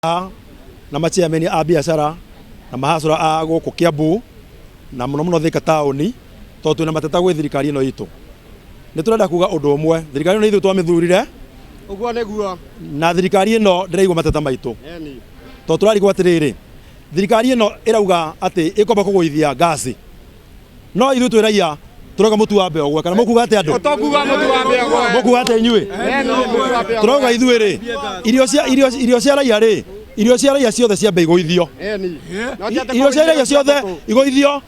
Na machairman a biacara na mahacũra a gũkũ Kiambu na mũno mũno Thika taũni, tondũ twĩna mateta gwĩ thirikari ĩno itũ. Nĩ tũrenda kuga ũndũ ũmwe, thirikari ĩno nĩ ithuĩ twamĩthurire. Ũguo nĩguo. Na thirikari ĩno ndĩraigua mateta maitũ, tondũ tũrarigwo atĩrĩrĩ, thirikari ĩno ĩrauga atĩ ĩkwamba kũgũithia ngasi, no ithuĩ twĩ raia tũrauga mũtu wa mbegũ, kana mũkuga atĩ andũ? Tũkuga mũtu wa mbegũ. Mũkuga atĩ inyuĩ? Tũrauga ithuĩ rĩ, irio cia raia rĩ, irio cia raia ciothe ciambe igũithio, irio cia raia ciothe igũithio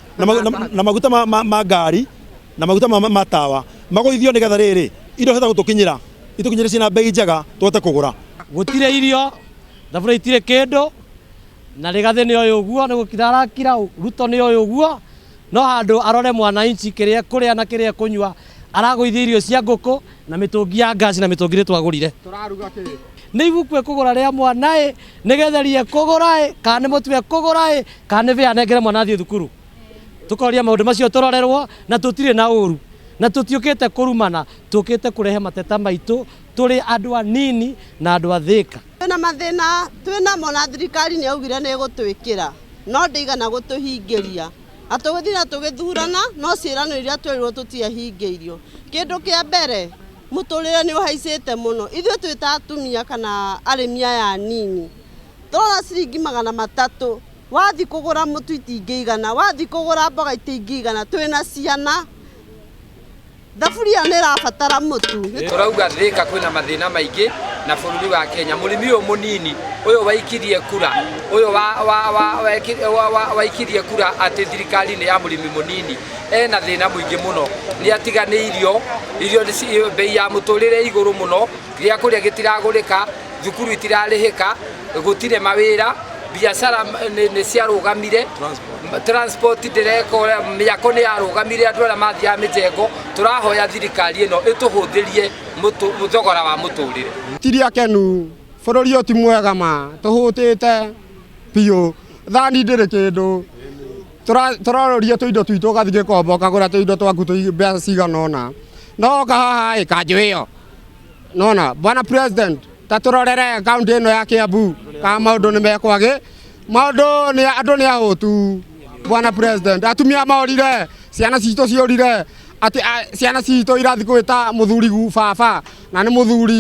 na maguta ma ngari na maguta ma tawa magũithio, nĩgetha rĩrĩ indo cihote gũtũkinyĩra, itũkinyĩre ciĩna bei njega, tũhote kũgũra. Gũtirĩ irio, thaburia itirĩ kĩndũ, na Rigathĩ nĩ oĩ ũguo, nĩ gũkira arakira. Ruto nĩ oĩ ũguo, no handũ arore mwananchi kĩrĩa kũrĩa na kĩrĩa kũnyua, aragũithia irio cia ngũkũ na mĩtũngi ya ngasi na mĩtũngi nĩ twagũrire. Tũraruga kĩ? Nĩ ibuku ekũgũra rĩa mwana ĩ, nĩ getheri ekũgũra ĩ, kana nĩ mũtu ekũgũra ĩ, kana nĩ bĩa anengere mwana athiĩ thukuru? Tũkoria maũndũ macio tũrorerwo, na tũtirĩ na ũru na tũtiũkĩte kũrumana, tũkĩte kũrehe mateta maitũ tũrĩ andũ anini na andũ a Thĩka. Twĩna mathĩna twĩnamo, na thirikari nĩ yaugire nĩ ĩgũtwĩkĩra, no ndĩigana gũtũhingĩria, na tũgĩthiĩ na tũgĩthurana, no ciĩranĩro iria twerirwo tũtiahingĩirio. Kĩndũ kĩa mbere, mũtũrĩre nĩ ũhaicĩte mũno. Ithuĩ twĩ ta atumia kana arĩmi aya anini, tũrona ciringi 300 wathi kũgũra mũtu itingĩigana, wathi kũgũra mboga itingĩigana. Twĩna ciana, thaburia nĩ ĩrabatara mũtu. Tũrauga Thĩka kwĩna mathĩna maingĩ na bũrũri wa Kenya. Mũrĩmi ũyũ mũnini ũyũ waikirie kura, ũyũ wa waikirie kura atĩ thirikari nĩ ya mũrĩmi mũnini, ena thĩna mũingĩ mũno, nĩ atiganĩirio. Irio bei ya mũtũrĩre igũrũ mũno, gĩa kũrĩa gĩtiragũrĩka, thukuru itirarĩhĩka, gũtirĩ mawĩra, biacara nĩ ciarũgamire, transport ndĩreka ũrĩa, mĩako nĩ yarũgamire, andũ arĩa mathiaga mĩjengo. Tũrahoya thirikari ĩno ĩtũhũthĩrie thogora wa mũtũrĩre. Tiri akenu, bũrũri ũyũ ti mwega ma, tũhũtĩte biũ, thani ndĩrĩ kĩndũ. Tũrarũria tũindo twitũ, ũgathiĩ gĩkomba ũkagũra tũindo twaku tũ mbeca cigana ũna, no woka haha ĩ kanjũ ĩyo nona. Bwana President, ta tũrorere kaunti ĩno ya Kiambu kana maũndũ nĩ mekwagĩ, maũndũ nĩ andũ nĩ ahũtu. Bwana President, atumia morire, ciana citũ ciũrire, atĩ ciana citũ irathiĩ gwĩta mũthuri baba na nĩ mũthuri.